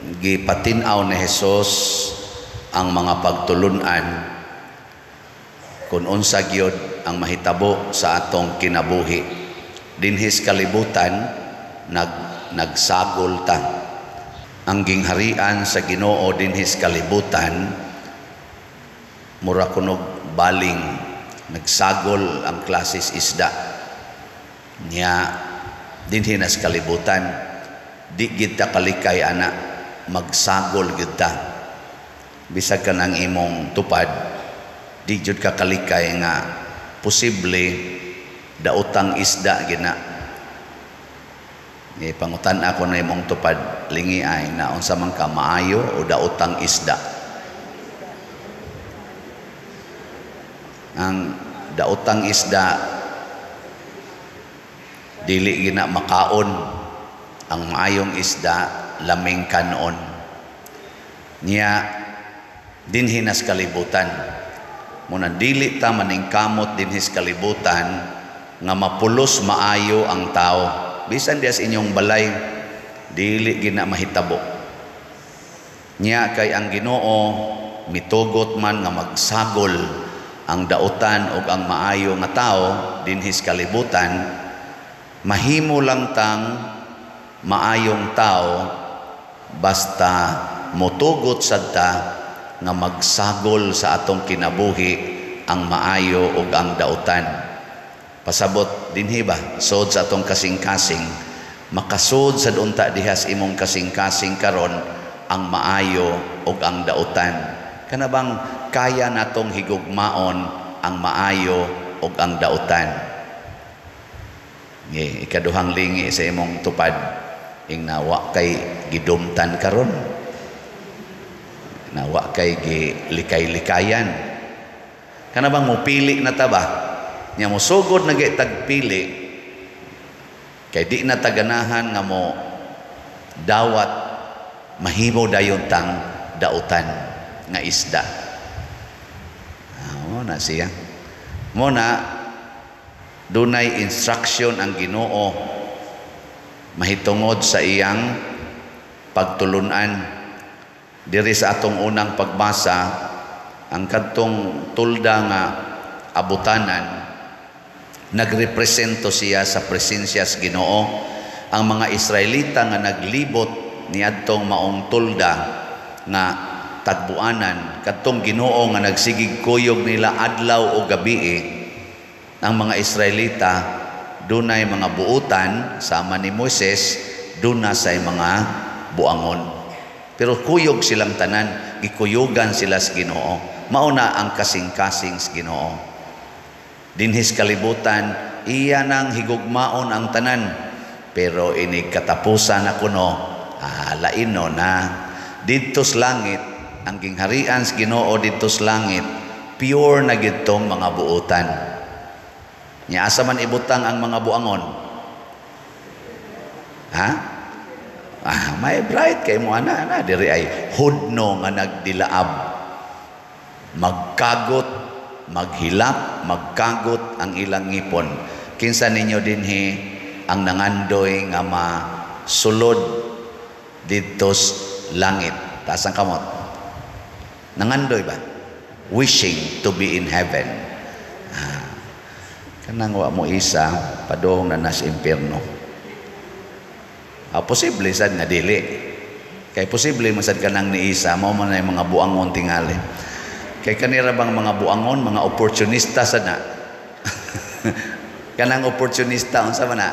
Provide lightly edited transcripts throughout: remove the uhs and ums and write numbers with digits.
Gipatin-aw ni Jesus ang mga pagtulunan kung unsa gyud ang mahitabo sa atong kinabuhi. Dinhis kalibutan nagsagol ta. Ang gingharian sa Ginoo dinhis kalibutan mura kunog baling, nagsagol ang klases isda. Nya dinhi nas kalibutan di gid ta kalikay ana, magsagol gid ta. Bisag kanang imong tupad, di jud ka kalikay nga posible daotang isda gina. E, pangutan ako na imong tupad lingi ay na unsa man ka, maayo o daotang isda? Ang daotang isda dili gina makaon, ang maayong isda laming kanon. Nya dinhi nas kalibutan muna dili ta maningkamot dinhis kalibutan nga mapulos maayo ang tao. Bisan dias inyong balay dili gina mahitabo. Nya kay ang Ginoo mitugot man nga magsagol ang daotan og ang maayo nga tao dinhis kalibutan, mahimo lang tang maayong tao basta motugot sad ta nga magsagol sa atong kinabuhi ang maayo ug ang daotan. Pasabot dinhi ba, sod sa atong kasing-kasing, makasod sad unta dihas imong kasing-kasing karon ang maayo ug ang daotan. Kana bang kaya natong higugmaon ang maayo ug ang daotan? Nge, ikaduhang lingi sa imong tupad, ing nawa kay gidumtan karon, nawa kay gilikay-likayan. Kana bang mupili na ta ba? Nya mosugod na gay tagpili kay di na taganahan nga mo dawat mahimo dayon tang daotan nga isda. Mo na siya. Mo na dunay instruction ang Ginoo mahitungod sa iyang pagtulunan. Diri sa atong unang pagbasa, ang kadtong tulda nga abutanan nagrepresento siya sa presensya sa Ginoo. Ang mga Israelita nga naglibot niadtong maong tulda nga tagbuanan, kadtong Ginoo nga nagsigig kuyog nila adlaw o gabii, ang mga Israelita dunay mga buutan sama ni Moises, duna say mga buangon. Pero kuyog silang tanan, gikuyugan sila sa Ginoo. Mauna ang kasing-kasing sa Ginoo. Dinhis kalibutan, iya nang higugmaon ang tanan. Pero inig katapusan na kuno, laino na. Didto sa langit, ang gingharian sa Ginoo didto sa langit, pure na gitong mga buutan. Nya asa man ibutang ang mga buangon? Ha? May bright kay mo ana na diri ay hudno nga nagdilaab. Magkagot, maghilak, magkagot ang ilang ngipon. Kinsa ninyo dinhi ang nangandoy nga masulod didto sa langit? Taas ang kamot. Nangandoy ba? Wishing to be in heaven. Kanang wa mo isa, padung na nas impierno. Posible sad nga dili. Kay posible man sad kanang ni isa, mao man ay mga buangon tingali. Kay kanira bang mga buangon, mga oportunista sad na. Kanang oportunista unsa man na?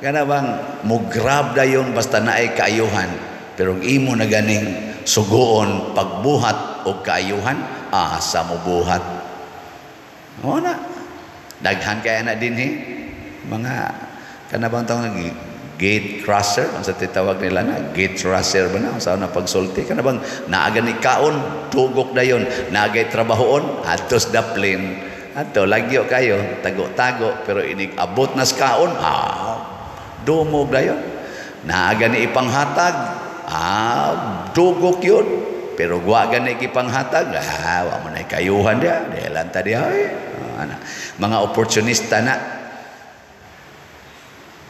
Kana bang mo grab dayon basta naay kaayuhan, pero imo na ganing sugoon pagbuhat og kaayuhan, asa mo buhat. Mao na. Daghan kay na dinhi mga kana bang tawag gate crusher, ang sa titawag nila na gate crusher ba na sa na pagsulti, kana bang naaga ni kaon tugok dayon, naagay trabahoon atos daplin ato lagyo kayo tago-tago, pero inig abot nas kaon dumog dayon, naaga ni ipanghatag dugok yun, pero wa gani gipanghatag wa man ay kayuhan dia dilan ta diha ana mga oportunista na.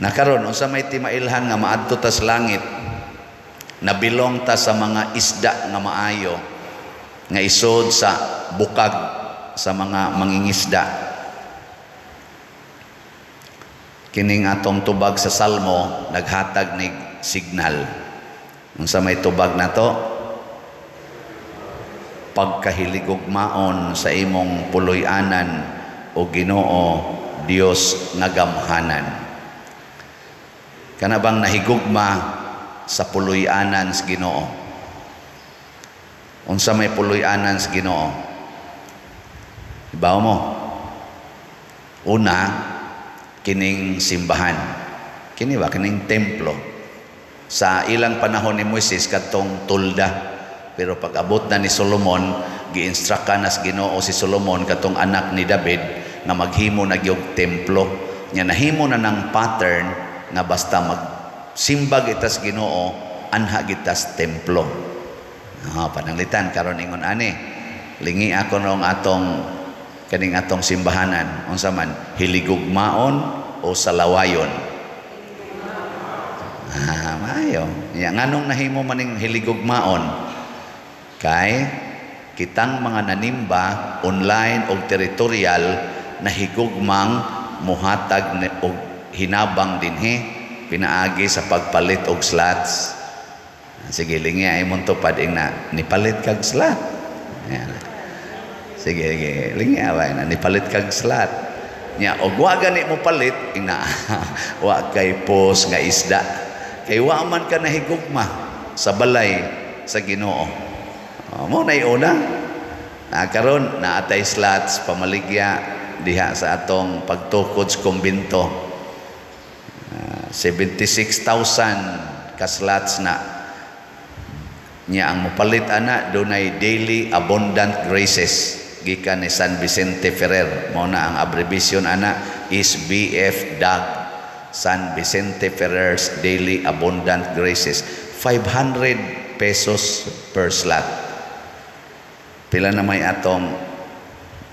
Nakaron unsa may timailhan nga maadto tas langit Nabilong ta sa mga isda nga maayo nga isod sa bukag sa mga mangingisda. Kining atong tubag sa Salmo naghatag nig signal. Unsa may tubag nato? Pagkahiligugmaon sa imong puloy-anan, o Ginoo Dios nga gamhanan. Kana bang nahigugma sa puloy-anan sa Ginoo? Unsa may puloy-anan sa Ginoo? Ibaw mo. Una, kining simbahan. Kini ba kining templo? Sa ilang panahon ni Moises kadtong tulda. Pero pag abot na ni Solomon, gi-instruct na sa Ginoo si Solomon katong anak ni David nga maghimo na gyud templo. Nya nahimo na ng pattern nga basta magsimba gitas Ginoo, anha gitas templo. Ah, pananglitan karon ingon ani. Lingi ako nung atong kaning atong simbahanan, unsa man, hiligugmaon o salawayon? Ah, maayo. Nya nganong nahimo maning hiligugmaon? Kay kitang mga nanimba online og territorial nahigugmang muhatag og hinabang dinhi pinaagi sa pagpalit og slots. Sige, lingi ay mong tupad ing na nipalit kag slot. Ayan. Sige, sige, lingi away na nipalit kag slot. Nya og wa gani mo palit ing na wa kay pos nga isda. Kay wa man ka nahigugma sa balay sa Ginoo. Oh, mo na una. Na karon naatay slots pamaligya diha sa atong pagtukod sa kumbinto. 76,000 ka slots na. Nya ang mopalit ana dunay Daily Abundant Graces gikan ni San Vicente Ferrer. Mao na ang abbreviation ana is BF DAG, San Vicente Ferrer's Daily Abundant Graces. 500 pesos per slot. Pila na may atong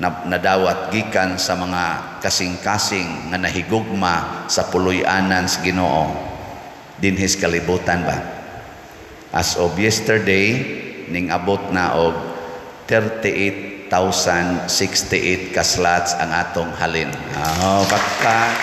nadawat gikan sa mga kasing-kasing nga nahigugma sa puloy-anan sa Ginoo dinhis kalibutan ba? As of yesterday, ning abot na og 38,068 ka slots ang atong halin. Oh, pakpak.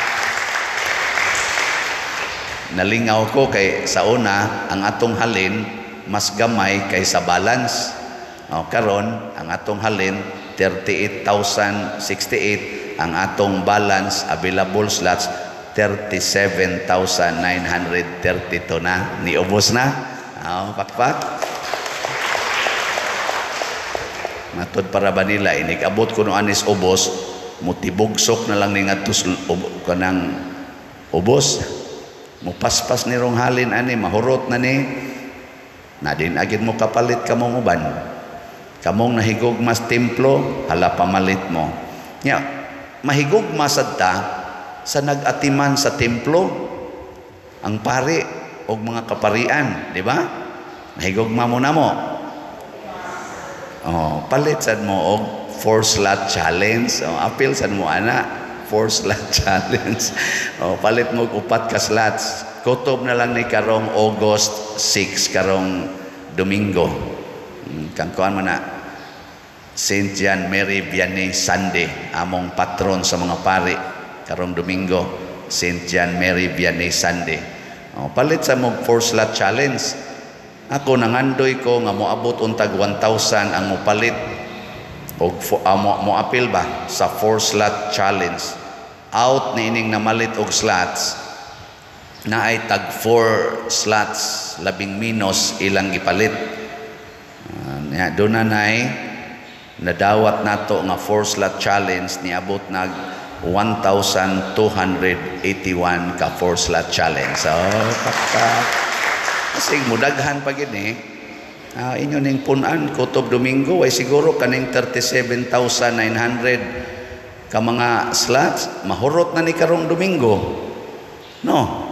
Nalingaw ko kay sa una ang atong halin mas gamay kaysa balance. O, karon ang atong halin 38,068, ang atong balance available slots 37,932 na. Niubos na. Oh, pakpak. Matod para ba nila inig-abot ko no anis ubos, mutibugsok na lang ni ngadto kanang ubos. Mupaspas ni rong halin ani, mahurot na ni. Na din agid mo kapalit kamong uban. Kamong nahigugmas templo, hala pamalit mo. Nya, mahigugma sad ta sa nag-atiman sa templo, ang pari og mga kaparian, di ba? Nahigugma mo na mo. Oh, palit sad mo og 4 slot challenge. Oh, apil sad mo ana, 4 slot challenge. Oh, palit mo og 4 ka slots. Kutob na lang ni karong August 6, karong Domingo. Kang kuan man na Saint John Mary Vianney Sunday, among patron sa mga pari karong Domingo, Saint John Mary Vianney Sunday. Oh, palit sa mog 4 slot challenge. Ako nangandoy ko nga moabot untag 1,000 ang mopalit og moapil ba sa 4 slot challenge. Out ni ining namalit og slots na ay tag 4 slots labing minus ilang gipalit. Doon na nay nadawat nato nga 4 slot challenge niabot nag 1,281 ka 4 slot challenge. So, pakpak. Kasi mudaghan pa gid ni. Inyo ning punan kutob Domingo ay siguro kaning 37,900 ka mga slots mahurot na ni karong Domingo. No.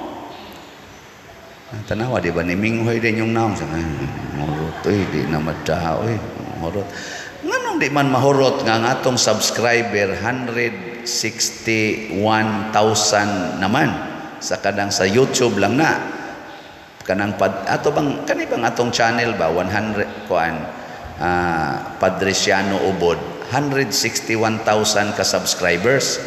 Tanawa di ba ni Minghoy din yung naong sa mahurot oy, di na madao oy, mahurot. Nganong di man mahurot nga ang atong subscriber 161,000 naman sa kadang sa YouTube lang na. Kanang pad, ato bang kani bang atong channel ba, 100 kuan, Padreciano Ubod, 161,000 ka subscribers.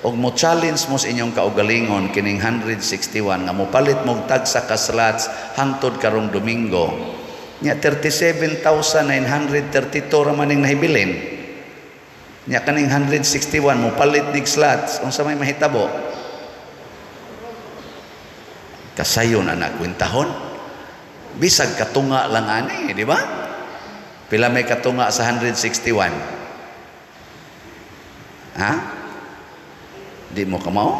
Og mo challenge mo sa inyong kaugalingon kining 161 nga mopalit mo tagsa ka slots hangtod karong Domingo nya, 37,932 ra man ning nahibilin. Nya kaning 161 mo palit nig slots, unsa may mahitabo? Kasayon ana kwentahon, bisag katunga lang ani, di ba? Pila may katunga sa 161, ha? Di mo kamao?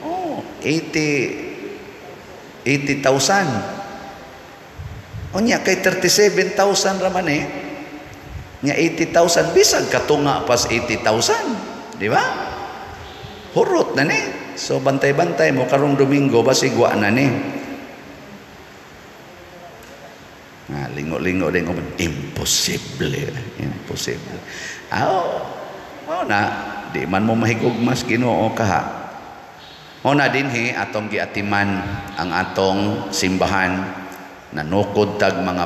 Oh, 80 80,000. Unya kay 37,000 ra man eh. Nya 80,000, bisag katunga pas 80,000, di ba? Hurot na ni. So bantay-bantay mo karong Domingo, basig wa na ni. Ah, lingo-lingo din ko, imposible, imposible. Aw, mao na di man mo mahigugmas Ginoo kaha. Mao na dinhi atong giatiman ang atong simbahan, nanukod tag mga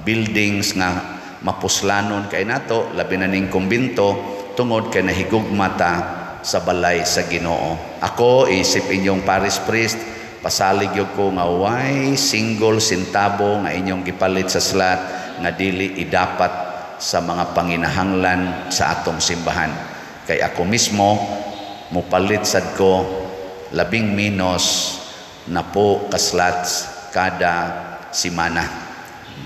buildings nga mapuslanon kay nato, labi na ning kumbinto, tungod kay nahigugma ta sa balay sa Ginoo. Ako isip inyong parish priest, pasalig gyud ko nga way single sentabo nga inyong gipalit sa slot nga dili idapat sa mga panginahanglan sa atong simbahan. Kay ako mismo mopalit sad ko labing minos na po ka slots kada simana.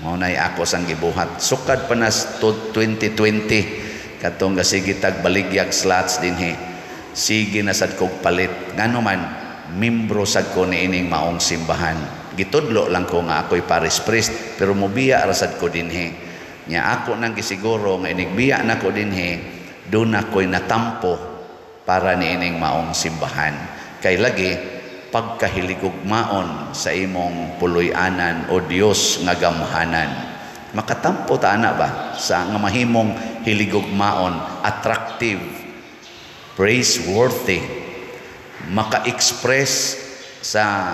Mao nay ako sang gibuhat. Sukad pa nas 2020 katong gasige tag baligyag slots dinhi. Sige na sad kog palit. Ngano man, membro sad ko niining maong simbahan. Gitudlo lang ko nga ako'y parish priest, pero mobiya ra sad ko dinhi. Nya ako nang gisiguro nga inigbiya nako dinhi, doon ako'y natampo para niining maong simbahan. Kay lagi pagkahiligugmaon sa imong puloy-anan o Dios nga gamhanan. Makatampo ta ana ba sa nga mahimong hiligugmaon, attractive, praiseworthy, maka-express sa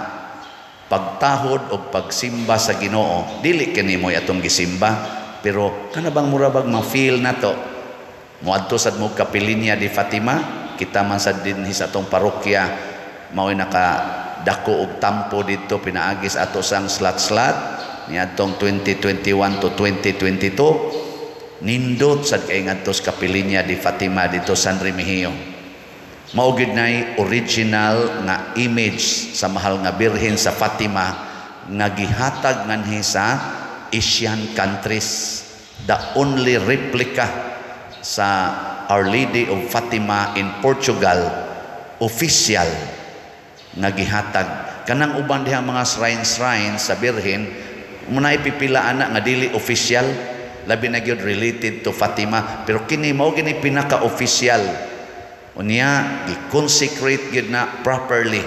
pagtahod o pagsimba sa Ginoo? Dili kini mo'y atong gisimba, pero kana bang mura bag ma-feel nato? Moadto sad mo Kapilinya di Fatima, kita man sad dinhi sa atong parokya mao'y nakadako og tampo didto pinaagis ato sang slot-slot niadtong 2021 to 2022. Nindot sad kay ngadto sa Kapilinya di Fatima didto San Remigio. Mao gyud nay original nga image sa Mahal nga Birhen sa Fatima nga gihatag nganhi sa Asian countries. The only replica sa Our Lady of Fatima in Portugal, official nga gihatag. Kanang uban diha mga shrine-shrine sa Birhen, muna ipipila ana nga dili official, labi na gyud related to Fatima, pero kini mao gini pinaka-official. Unya gi-consecrate gyud na properly.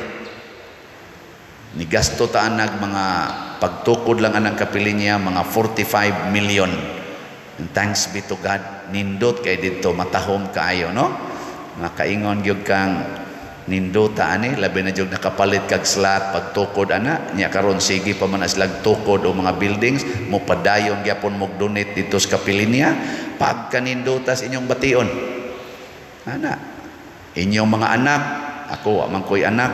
Ni gasto ta anag mga pagtukod lang anang kapilinya mga 45 million. And thanks be to God, nindot kay didto, matahom kaayo, no? Makaingon gyud kang nindota ani, labi na jud nakapalit kag slot pagtukod ana. Nya karon sige pa man slag tukod o mga buildings, mo padayon gyapon mo donate dito sa kapilinya. Pagkanindutas inyong bation ana, inyong mga anak. Ako wa man ko'y anak.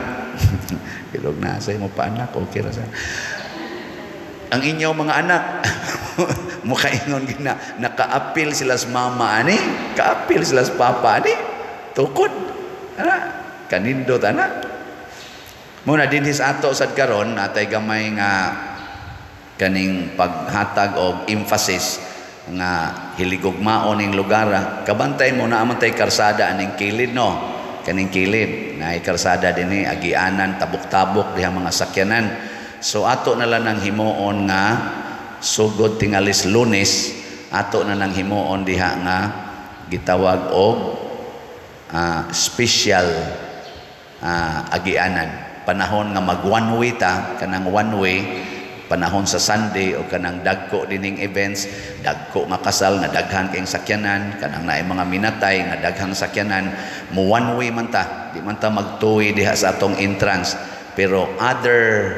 Ilog na say mo pa anak, okay ra sa ang inyong mga anak. Mukaingon gina nakaapil sila sa mama ani, kaapil sila sa papa ani, tukod ana, kanindot ana. Muna dinhi sa ato sad karon natay gamay nga kaning paghatag og emphasis nga hiligugmaon ning lugar. Kabantay mo na man tay karsada aning kilid, no? Kaning kilid naay karsada dinhi, agianan, tabok-tabok diha mga sakyanan. So ato na lang nang himuon nga sugod tingalis Lunes, ato na nang himuon diha nga gitawag og special agianan. Panahon nga mag one way ta, kanang one way panahon sa Sunday o kanang dagko dining events, dagko nga kasal nga daghan kayong sakyanan, kanang naay mga minatay nga daghang sakyanan, mo one way man ta, di man ta magtuwi diha sa atong entrance. Pero other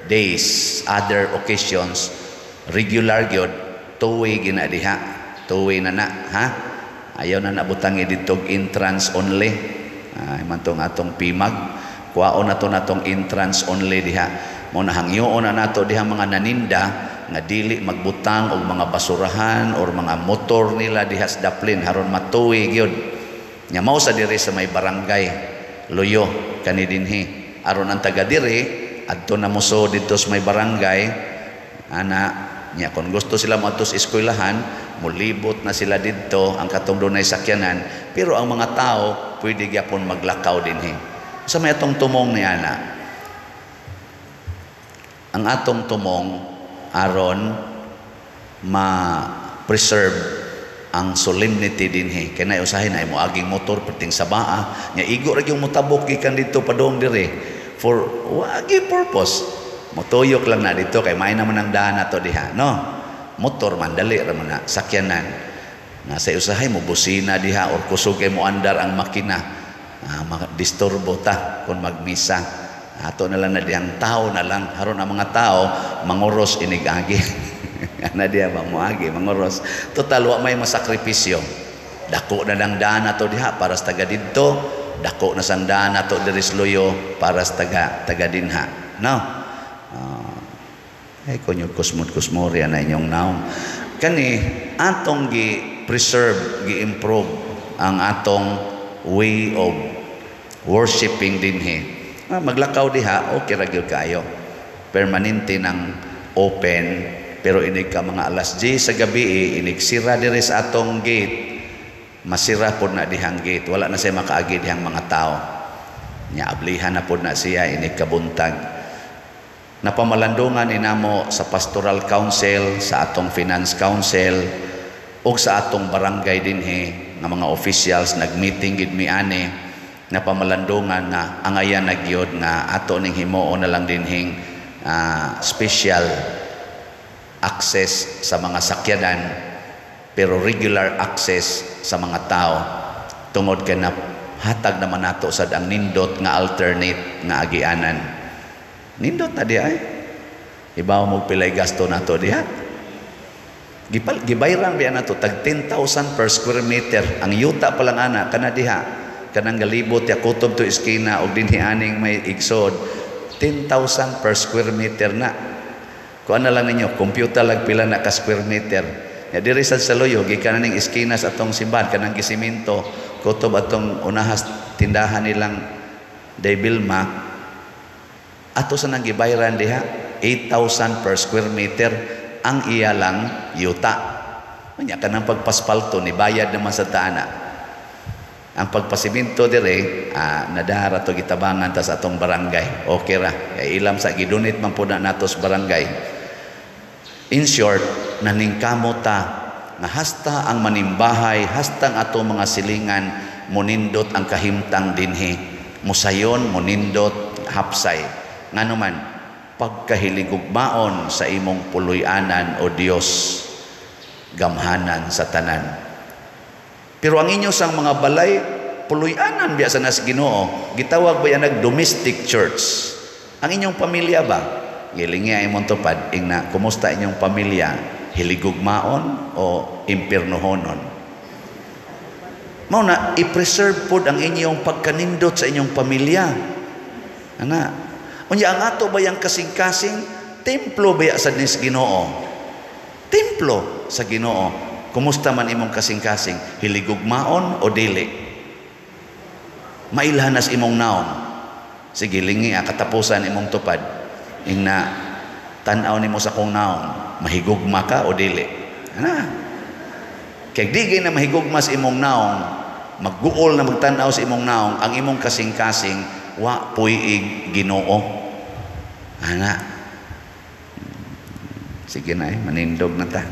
days, other occasions, regular gyud two-way gina diha. Two-way na na, ha? Ayaw na nabutangi dito entrance only. Ay man tong atong pimag. Kuwaon na to natong entrance only diha. Mo na hangyoon na nato diha mga naninda nga dili magbutang og mga basurahan or mga motor nila diha sa daplin haron matuwi gyud. Nya mao sa diri sa may barangay Luyo kani dinhi. Aron ang taga diri adto na muso didto sa may barangay ana nya kon gusto sila moadto sa eskwelahan, mulibot na sila didto ang katong dunay sakyanan, pero ang mga tao pwede gyapon maglakaw dinhi. Sa may atong tumong ni ana, ang atong tumong aron ma-preserve ang solemnity dinhi. Kay na usahay na mo aging motor perting sabaa nya igo ra gyud motabok gikan didto padung dire for wagi purpose. Motuyok lang na dito kay may naman ang daan nato diha, no? Motor man dali ra man na sakyanan. Nga sa usahay mo busina diha or kusog kay mo andar ang makina. Disturbo ta kung magmisa. Ato na lang na dihang tao na lang haron ang mga tao manguros inigagi. Ana diha ba moagi manguros. Total wa may masakripisyo. Dako na lang daan nato diha para sa taga didto, dako na sang daan nato diri sa Luyo para sa taga dinha. No? Ay kunyo kusmod-kusmori na inyong naong. Kani atong gi-preserve, gi-improve ang atong way of worshiping dinhi. Maglakaw diha, okay ra gyud kaayo. Permanente ng open, pero inig ka mga alas 10 sa gabi, inig sira diri sa atong gate, masira pod na dihang gate, wala na siya makaagi dihang mga tao. Nya ablihan na pod na siya inig kabuntag. Napamalandungan ni namo sa Pastoral Council, sa atong Finance Council, ug sa atong barangay dinhi nga mga officials nag-meeting gid mi ani, napamalandungan nga angayan na gyud nga ato ning himuon na lang dinhing special access sa mga sakyanan pero regular access sa mga tao tungod kay na hatag naman nato sad ang nindot nga alternate nga agianan. Nindot na diha ay. Ibaw mo pilay gasto nato diha. Gibayran biya nato tag 10,000 per square meter. Ang yuta pa lang ana kana diha. Kanang galibot ya kutob to iskina og dinhi aning may igsod 10,000 per square meter na. Kuan na lang ninyo, computer lag pila na ka square meter. Ya diri sad sa Luyo gikan ning iskina sa atong simbahan kanang gisiminto kutob atong unahas tindahan nilang Day Bilma ato sa nang gibayran diha 8,000 per square meter ang iya lang yuta. Unya kanang pagpaspalto ni bayad naman sa taana. Ang pagpasiminto dire nadara to gitabangan ta sa atong barangay. Okay ra. Kay ilam sa gidonate man pud na nato sa barangay. In short, naningkamot ta nga hasta ang manimbahay, hasta ang atong mga silingan munindot ang kahimtang dinhi. Musayon, munindot, hapsay. Ngano man, pagkahiligugmaon sa imong puloy-anan o Dios, gamhanan sa tanan. Pero ang inyo sang mga balay, puloy-anan biya sa nas Ginoo, gitawag ba yan nag domestic church? Ang inyong pamilya ba? Gilingi ay imong tupad, ingna, kumusta inyong pamilya? Hiligugmaon o impirnohonon? Mao na, i-preserve pod ang inyong pagkanindot sa inyong pamilya. Ana, unya ang ato ba yang kasing-kasing? Templo ba sa nis Ginoo? Templo sa Ginoo. Kumusta man imong kasing-kasing? Hiligugmaon o dili? Mailhanas imong naong. Sige, lingi katapusan imong tupad. Ingna, tan-aw nimo sa kong naong, mahigugma ka o dili? Ana. Kay di na mahigugma sa imong naong, magguol na magtan-aw sa imong naong, ang imong kasing-kasing wa puy-ig Ginoo. Ana. Sige na manindog na ta.